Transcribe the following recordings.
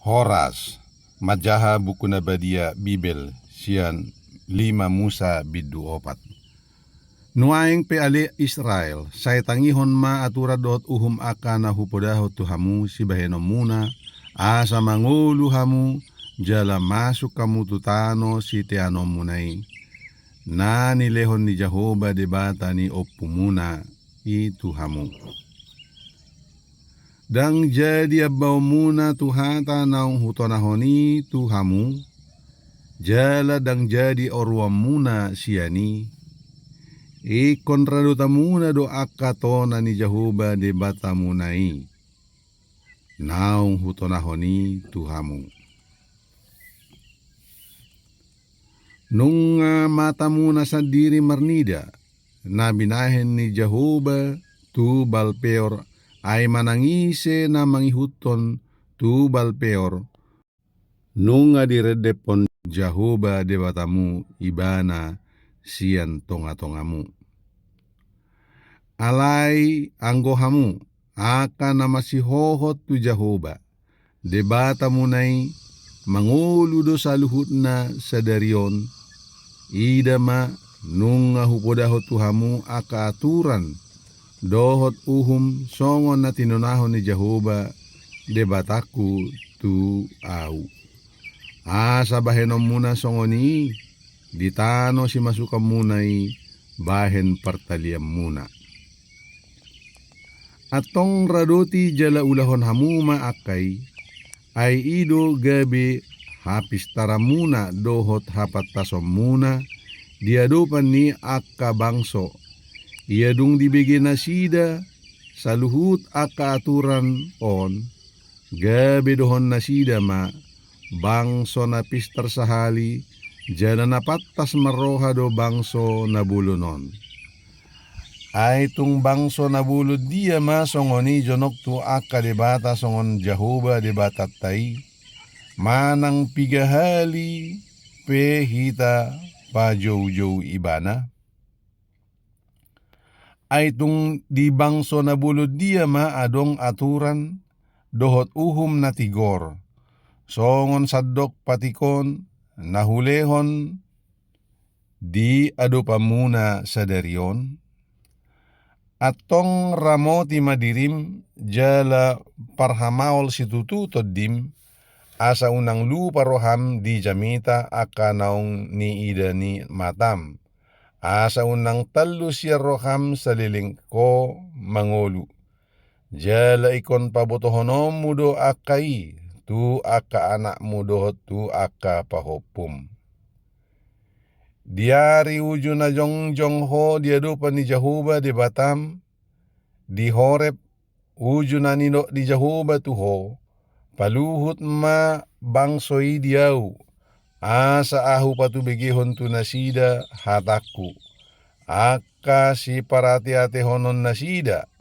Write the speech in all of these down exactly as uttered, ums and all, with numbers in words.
Horas, manjaha buku na badia Bibel sian lima Musa bindu opat. Nuaeng pe ale Israel, sai tangihon ma aturan dohot uhum angka na hupodahon tu hamu sibahenonmuna, asa mangolu hamu, jala masuk hamu tu tano siteanonmuna i, na nilehon ni Jahoba Debata ni ompumuna i tu hamu. Ndang jadi ambaonmuna tu hata naung hutonahon i tu hamu, jala ndang jadi oruanmuna sian i, ingkon radotanmuna do angka tona ni Jahoba Debatamuna i, naung hutonahon i tu hamu. Nunga matamuna sandiri marnida, na binahen ni Jahoba tu Balpeor, ai manang ise na mangihuthon tu Balpeor, nunga direndephon Jahoba Debatamu ibana sian tongatongamu. Alai anggo hamu, angka na masihohot tu Jahoba Debatamuna i, mangolu do saluhutna sadari on. Ida ma, nunga hupodahon tu hamu angka aturan dohot uhum songon na tinonahon ni Jahoba Debatangku tu ahu, asa bahenonmuna songon i di tano simasukanmuna i bahen partalianmuna. Antong radoti jala ulahon hamu ma angka i, ai i do gabe hapistaranmuna dohot hapantasonmuna di adopan ni angka bangso. Ia dung dibege nasida saluhut angka aturan on, gabe dohonon nasida ma, bangso na pistar sahali, jala na pantas marroha do bangso na bolon on. Ai tung bangso na bolon dia ma songon i jonok tu angka debata songon Jahoba Debatanta i, manang piga hali pe hita pajoujou ibana? Ai tung di bangso na bolon dia ma adong aturan dohot uhum na tigor, songon sandok patik on na hulehon di adopanmuna sadari on? Antong ramoti ma dirim, jala parhamaol situtu tondim, asa unang lupa roham di jamita angka naung niida ni matam, asa unang tallus sian roham saleleng ho mangolu. Jala ingkon pabotohononmu do angka i tu angka anakmu dohot tu angka pahompum. Di ari uju na jongjong ho di adopan ni Jahoba Debatam di Horeb, uju na nidok ni Jahoba tu ho, paluhut ma bangso i di ahu, asa ahu patubegehon tu nasida hatangku, angka siparateatehononnasida,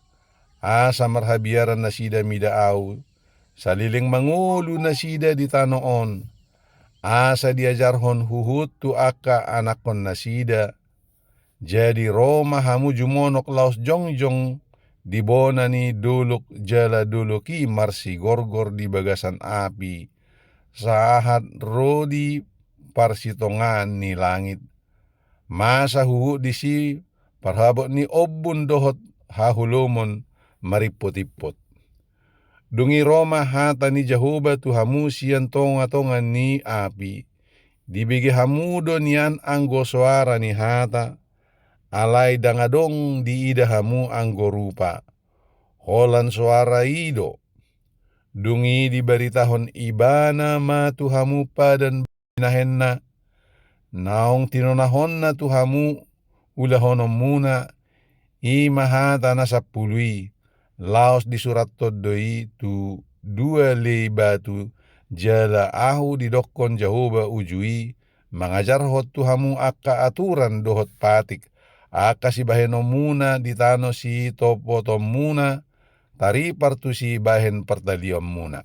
asa marhabiaran nasida mida ahu, saleleng mangolu nasida di tano on, asa diajarhon huhut tu angka anakkonnasida. Jadi ro ma hamu jumonok laos jongjong di bona ni dolok, jala dolok i marsigorgor di bagasan api, sahat ro di parsitongaan ni langit. Masa huhut disi parhabot ni ombun dohot haholomon marimpotimpot. Dung i ro ma hata ni Jahoba tu hamu sian tongatonga ni api. Dibege hamu do nian anggo soara ni hata, alai ndang adong diida hamu anggo rupa, holan soara i do. Dung i dibaritahon ibana ma tu hamu padan binahenna, naung tinonahonna tu hamu ulahononmuna, i ma hata na sampulu i, laos disurathon do i tu dua lei batu, jala ahu didokkon Jahoba uju i, mangajarhon tu hamu angka aturan dohot patik, angka sibahenonmuna di tano sitopotonmuna, taripar tusi bahen partalianmuna.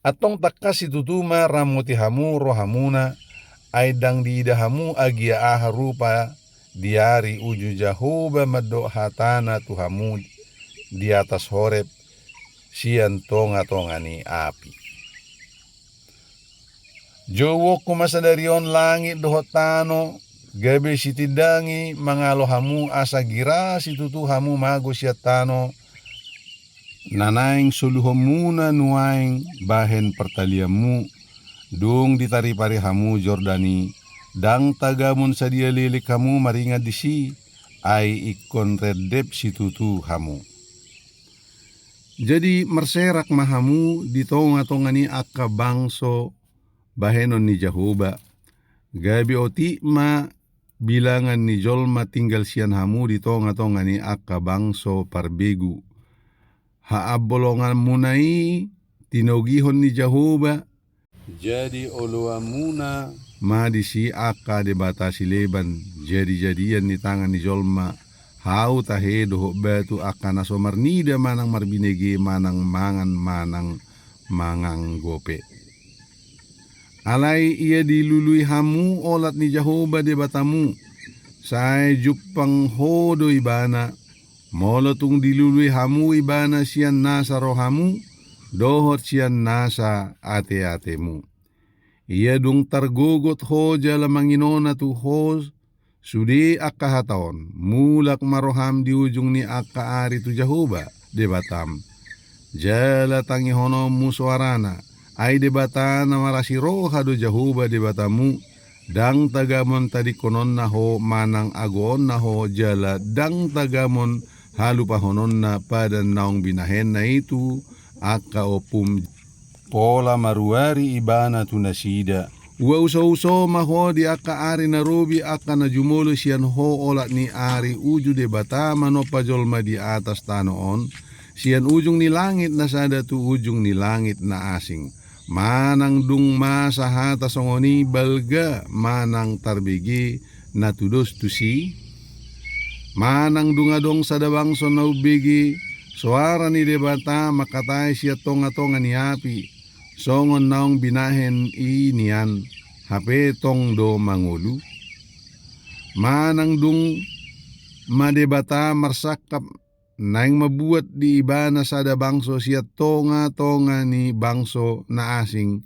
Antong tangkas situtu ma ramoti hamu rohamuna, ai ndang diida hamu agia aha rupa di ari uju Jahoba mandok hatana tu hamu di atas Horeb sian tongatonga ni api. Jouonku ma sadari on langit dohot tano, gabe sitindangi mangalo hamu, asa gira situtu hamu mago sian tano na naeng soluhonmuna nuaeng bahen partalianmu. Dung ditaripari hamu Jordan i, ndang tagamon sadia leleng hamu maringan disi, ai ingkon rendep situtu hamu. Jadi marserak ma hamu di tongatonga ni angka bangso bahenon ni Jahowa, gabe otik ma bilangan ni jolma tinggal sian hamu di tongatonga ni angka bangso parbegu. Haambolonganmuna i tinogihon ni Jahowa. Jadi oloanmuna ma disi angka debata sileban, jadijadian ni tangan ni jolma, hau tahe dohot batu, angka na so marnida manang marbinege manang mangan manang manganggo pe. Alai ia dilului hamu olat ni Jahowa Debatamu, sai jumpang ho do ibana, molo tung dilului hamu ibana sian nasa rohamu dohot sian nasa ateatemu. Ia dung targogot ho jala manginona tu ho sude angka hata on, mulak ma roham di ujung ni angka ari tu Jahowa Debatam, jala tangihononmu soarana. Ai Debata na marasi roha do Jahowa Debatamu, ndang tagamon tadingkononna ho manang agoonna ho, jala ndang tagamon halupahononna padan naung binahenna i tu angka ompum, pola maruari ibana tu nasida. Ua usouso ma ho di angka ari na robi angka na jumolo sian ho olat ni ari uju Debata manompa jolma di atas tano on, sian ujung ni langit na sada tu ujung ni langit na asing. Manang dung masa hata songon i balga manang tarbege na tudos tusi? Manang dung adong sada bangso na umbege soara ni Debata mangkatai sian tongatonga ni api, songon naung binahen i nian, hape tong do mangolu? Manang dung ma Debata marsangkap naeng mambuat di ibana sada bangso sian tongatonga ni bangso na asing,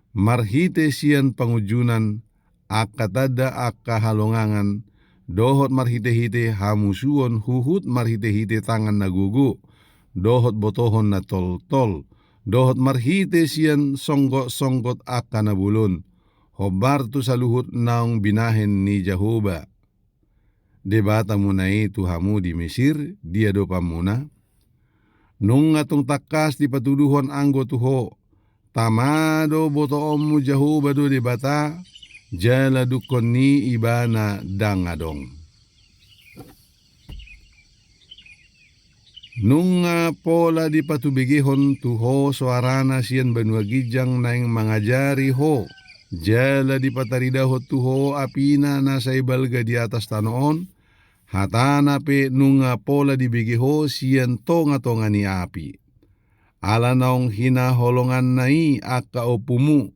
marhite sian pangunjunan, angka tanda, angka halongangan, dohot marhitehite hamusuon, huhut marhitehite tangan na gogo, dohot botohon na toltol, dohot marhite sian songgotsonggot angka na bolon, hombar tu saluhut naung binahen ni Jahowa Debatamuna i tu hamu di Misir, di adopanmuna? Nunga tung tangkas dipatuduhon anggo tu ho, tama do botoonmu Jahowa do Debata, jala dungkon ni ibana ndang adong. Nunga pola dipatubegehon tu ho soarana sian banua ginjang naeng mangajari ho, jala dipataridahon tu ho apina na sai balga di atas tano on, hatana pe nunga pola dibege ho sian tongatonga ni api. Ala naung hinaholonganna i angka ompumu,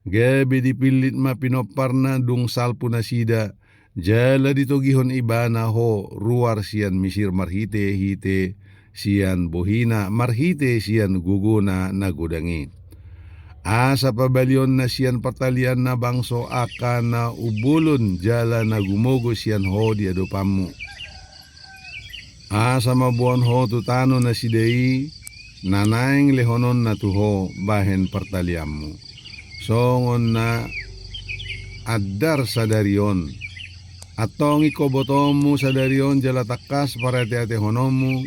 gabe dipillit ma pinomparna dung salpu nasida, jala ditogihon ibana ho ruar sian Misir marhitehite sian bohina, marhite sian gogona na godang i. Asa pabalionna sian partalianna bangso angka na umbolon jala na gumogo sian ho di adopanmu. Asa mamboan ho tu tano nasida i, na naeng lehononna tu ho bahen partalianmu. Songon na andar sadari on. Antong ingkon botoonmu sadari on jala tangkas parateatehononmu,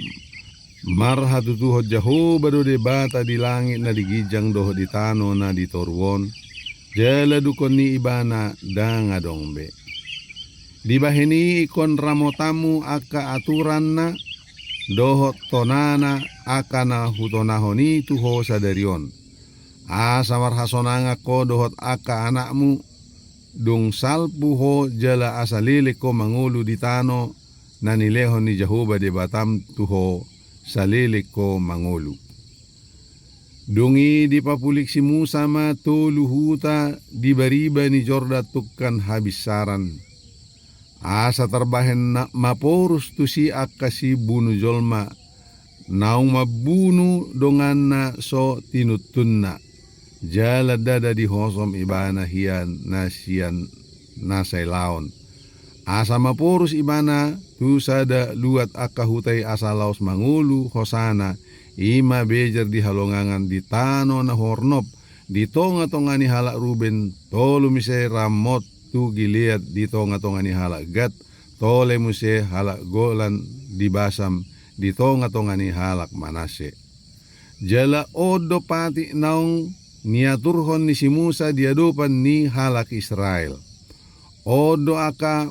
marhatutuhon Jahowa do Debata di langit na di ginjang dohot di tano na di toru on, jala dungkon ni ibana ndang adong be. Dibahen i ingkon ramotanmu angka aturanna dohot tonana angka na hutonahon i tu ho sadari on. Asa marhasonangan ho dohot angka anakmu, dung salpu ho jala asa leleng ho mangolu di tano na nilehon ni Jahowa Debatam tu ho, saleleng ho mangolu. Dung i dipapulik si Musa ma tolu huta di bariba ni Jordan tungkan habinsaran. Asa tarbahen na maporus tusi angka sibunu jolma, naung mambunu donganna so tinuntunna. jala ndada dihosom ibana hian na sian na sailaon. Asa maporus ibana tu sada luat angka huta i asa laos mangolu hosana, i ma bejer di halongangan di tano na hornop, di tonga-tonga ni halak Ruben, tolu muse Ramot tu Gilead di tonga-tonga ni halak Gad, tole muse halak Golan di Basam di tonga-tonga ni halak Manasse. Jala on do patik naung niaturhon ni si Musa di adopan ni halak Israel. On do angka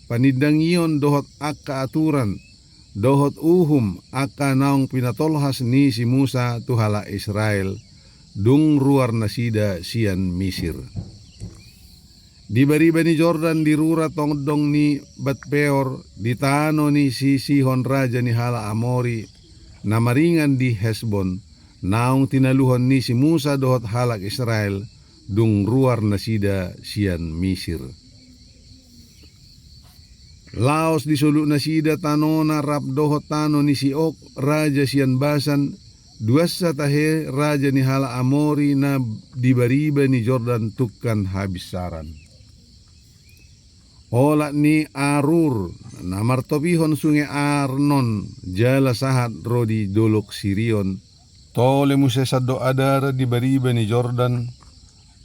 panindangion dohot angka aturan, dohot uhum angka naung pinatolhas ni si Musa tu halak Israel, dung ruar nasida sian Misir. Di bariba ni Jordan di rura tondong ni Batpeor, di tano ni si Sihon raja ni halak Amori, na maringan di Hesbon, naung tinaluhon ni si Musa dohot halak Israel, dung ruar nasida sian Misir. Laos disoluk nasida tanona rap dohot tano ni si Og, raja sian Basan, duansa tahe raja ni halak Amori na di bariba ni Jordan tungkan habinsaran. Olat ni Arur, na martopihon sunge Arnon, jala sahat ro di dolok Sirion, tole muse sandok adaran di bariba ni Jordan,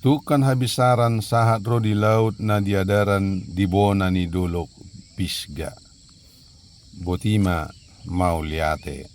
tungkan habinsaran sahat ro di laut na di adaran di bona ni dolok Pisga. Botima, mauliate.